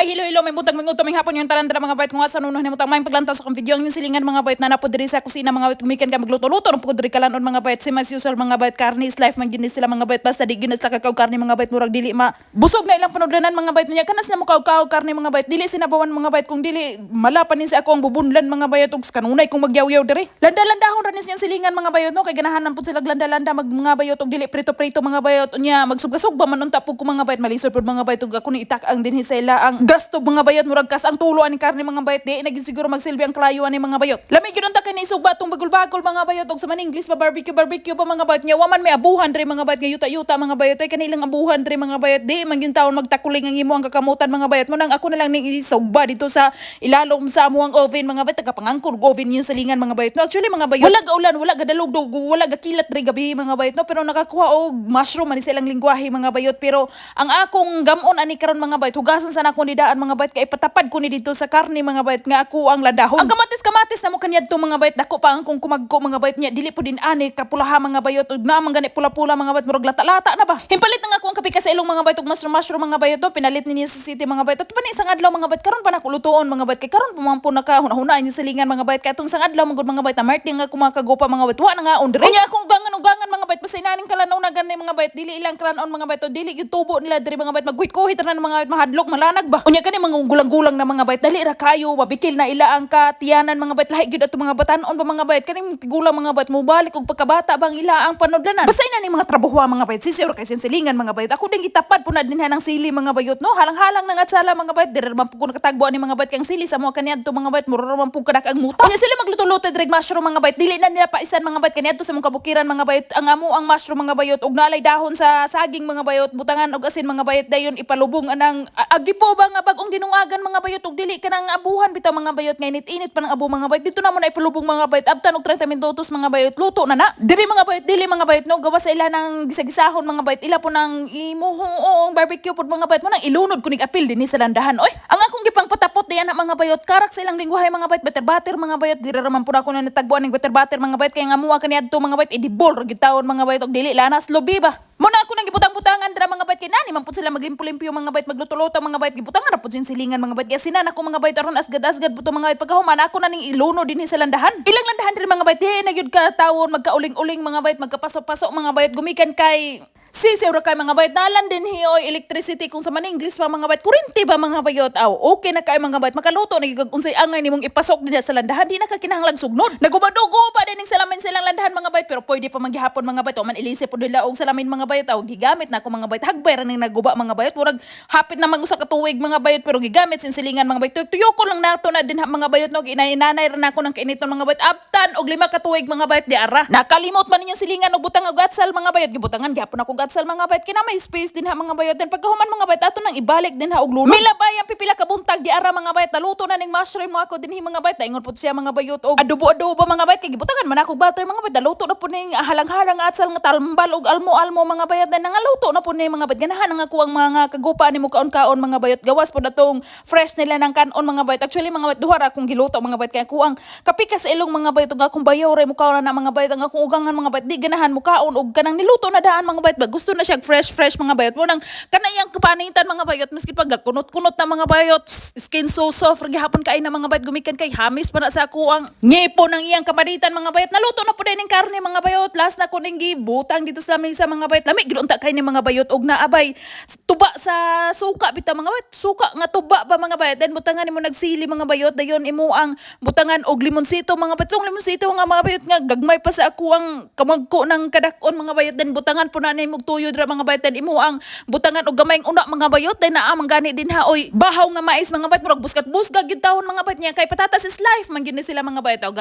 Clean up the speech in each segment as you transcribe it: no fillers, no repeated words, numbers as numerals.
Hi, hello, hello, maayong buntag, maayong udto, maayong hapon yung tanan dira, mga bayot, kung asa nuno nimo maayong paglantaw sa akong video. Ang inyong silingan, mga bayot, naa na po diri sa kusina, mga bayot, gumikan ka magluto-luto ng pud diri kalanon, mga bayot. Same as usual, mga bayot, karne is life man gyud ni sila, mga bayot. Basta di gyud na sila kakaog karne, mga bayot, murag dili ma busog na ilang panudlanan, mga bayot niya. Kanas na mo kaog karne, mga bayot, dili sinabawan, mga bayot, kung dili mala pa ni sa ako ang bubunlan, mga bayot, ug kanunay kung magyawyaw diri. Landa-landahon ra ni siyang silingan, mga bayot, no, kay ganahan man pud sila landa-landa mag mga bayot ug dili prito-prito, mga bayot. Unya magsugba-sugba man unta pud ko, mga bayot, malisod pud, mga bayot, ug ako ni itak ang dinhi sa ila ang gasto, mga bayot, murag kas ang tulo ani karne, mga bayot, di na gid siguro magsilbi ang kalayo ani, mga bayot. Lami gyud unta kay ni sugba atong bagol-bagol, mga bayot, ug sa man English pa barbecue barbecue pa, mga bayot. Nya wa man may abuhan diri, mga bayot, nga yuta-yuta, mga bayot, ay kanilang abuhan diri, mga bayot, di man gyud taon magtakuling ang imo ang kakamutan, mga bayot. Mo nang ako na lang ning isugba dito sa ilalom sa amuang oven, mga bayot, tagapangangkor og oven yung silingan, mga bayot, no. Actually, mga bayot, wala ga ulan, wala ga dalugdog, wala ga kilat diri gabi, mga bayot, no, pero nakakuha og mushroom man sa ilang lingwahe, mga bayot. Pero ang akong gamon ani karon, mga bayot, hugasan sa nako ni daan, mga bayot, kay ipatapad ko ni dito sa karne, mga bayot, nga ako ang ladahon. Ang kamatis kamatis na mo kaniadto, mga bayot, dako pa ang kung kumagko, mga bayot, niya dili po din ani kapulaha, mga bayot, ug naa man gani pula-pula, mga bayot, murag lata-lata na ba. Himpalit na nga ako ang kape sa ilong, mga bayot, ug mushroom mushroom, mga bayot, to pinalit ni niya sa city, mga bayot. At pa ni isang adlaw, mga bayot, karon pa nako lutuon, mga bayot, kay karon pa man po naka hunahuna yung silingan, mga bayot, kay atong isang adlaw man gud, mga bayot, na Martin nga kumakagupa, mga bayot, wa na nga on diri. Unya akong ugangan ugangan, mga bayot, basta inaning kalanaw na gani, mga bayot, dili ilang kalanon, mga bayot, dili gyud tubo nila diri, mga bayot, magkuhit-kuhit ra na, mga bayot, mahadlok malanag ba. Unya kani mga gulang-gulang na, mga bayot, dali ra kayo mabikil na ila ang katiyanan, mga bayot, lahi gyud ato mga batanon pa, mga bayot, kaning tigulang, mga bayot, mobalik og pagkabata bang ila ang panudlanan. Basta ina ni mga trabaho, mga bayot, sisi kay silingan, mga bayot, ako din gitapad po na dinha ng sili, mga bayot, no, halang-halang nang atsala, mga bayot, diri man pud ko nakatagbo ani, mga bayot, kang sili sa mga kaniadto, mga bayot, mura man pud kadak ang muta. Unya sila magluto-luto direg mushroom, mga bayot, dili na nila paisan, mga bayot, kaniadto sa mong kabukiran, mga bayot, ang amo ang mushroom, mga bayot, ug nalay dahon sa saging, mga bayot, butangan og asin, mga bayot, dayon ipalubong anang agipo ba nga bag-ong dinungagan, mga bayot, ug dili kanang abuhan bitaw, mga bayot, nga init-init pa ng abo, mga bayot, dito na mo na ipalubong, mga bayot, abtan og 30 minutos, mga bayot, luto na na. Diri, mga bayot, dili, mga bayot, no, gawa sa ila ng gisa-gisahon, mga bayot, ila po nang imuhuong barbecue pod, mga bayot, mo nang ilunod ko nig apil dinhi sa landahan oy. Ang akong gipang patapot diyan na, mga bayot, karak sa ilang lingwahe, mga bayot, butter butter, mga bayot. Diri ra man pud ako na natagbuan ning butter butter, mga bayot, kay nga muha kaniadto, mga bayot, edible ra gyud tawon, mga bayot, og dili lanas lubi ba. Mo na ako nang gibutang-butangan dira, mga bayot, kay nani man pud sila maglimpo-limpyo, mga bayot, magluto-luto, mga bayot, gibutangan ra pud sin silingan, mga bayot, kay sinan ako, mga bayot, aron asgad-asgad buto, mga bayot. Pagkahuman ako na ning iluno dinhi sa landahan. Ilang landahan diri, mga bayot, di na gyud ka tawon magkauling-uling, mga bayot, magkapaso-paso, mga bayot, gumikan kay sisiw ra kay, mga bayot, nalan din hi electricity, kung sa man English pa, mga bayot, kuryente ba, mga bayot. Aw, okay na kay, mga bayot, makaluto na gyud unsay angay nimong ipasok dinhi sa landahan, di na ka kinahanglag sugnod. Nagubadugo pa din ning salamin silang landahan, mga bayot, pero pwede pa manggihapon, mga bayot, o man ilisi pud nila og salamin, mga bayot. Aw, gigamit na ako, mga bayot, hagbay ra ning naguba, mga bayot, murag hapit na mag-usa ka tuig, mga bayot, pero gigamit sin silingan, mga bayot. Tuyo ko lang nato na din ha, mga bayot, no, ginay-nanay ra nako ng kainiton, mga bayot, abtan og 5 ka tuig, mga bayot, di ara nakalimot man ninyong silingan og butang og atsal, mga bayot. Gibutangan gyapon ako og atsal, mga bayot, kina may space din ha, mga bayot. Then pagkahuman, mga bayot, ato nang ibalik din ha og lunod. Milabay ang pipila ka buntag di ara, mga bayot. Naluto na ning mushroom mo ako dinhi, mga bayot. Ingon pud siya, mga bayot, og adobo-adobo, mga bayot, kay gibutangan man ako butter, mga bayot. Naluto na pud ning halang-halang atsal nga talambal og almo-almo, mga bayot. Then nangaluto na pud ni, mga bayot. Ganahan ang ako ang mga kagupa nimo kaon-kaon, mga bayot, gawas pud atong fresh nila ng kanon, mga bayot. Actually, mga bayot, duha ra akong giluto, mga bayot, kay ako ang kape ka sa ilong, mga bayot, ug akong bayaw ra mukaon na, mga bayot. Ang akong ugangan, mga bayot, di ganahan mukaon og kanang niluto na daan, mga bayot ba, gusto na siya fresh fresh, mga bayot. Mo nang kanayang kapanitan, mga bayot, maski pag kunot-kunot na, mga bayot, skin so soft gihapon kay na, mga bayot, gumikan kay hamis pa na sa ako ang ngipo ng iyang kapanitan, mga bayot. Naluto na pud ning karne, mga bayot. Last na ko ning gibutang dito sa lamesa, mga bayot. Lami gid unta kay ni, mga bayot, og naabay tuba sa suka bitaw, mga bayot, suka nga tuba ba, mga bayot. Then butangan nimo nagsili, mga bayot, dayon imo ang butangan og limonsito, mga bayot, tong limonsito nga, mga bayot, nga gagmay pa sa ako ang kamagko ng kadak-on, mga bayot. Then butangan po na nimo og tuyo dira, mga bayot. Then imo ang butangan og gamayng una, mga bayot. Then naa man gani din ha oy bahaw nga mais, mga bayot, murag busgat busgag gyud tawon, mga bayot niya, kay patatas is life man gyud ni sila, mga bayot. Og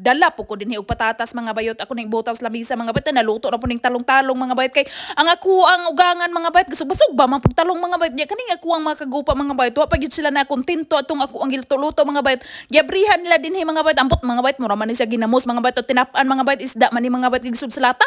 dala po ko dinhi og patatas, mga bayot, ako ning butang sa lamisa, mga bayot. Naluto na po ning talong-talong, mga bayot, kay ang ako ang ugangan, mga bayot, gasubasog ba man pud talong, mga bayot niya. Kaning ako ang mga kagupa, mga bayot, wa pa gyud sila na kontento atong ako ang giluto-luto, mga bayot. Giabrihan nila dinhi, mga bayot. Ambot, mga bayot, mura man ni siya ginamos, mga bayot, o tinap-an, mga bayot, isda man ni, mga bayot, gigsud sa lata.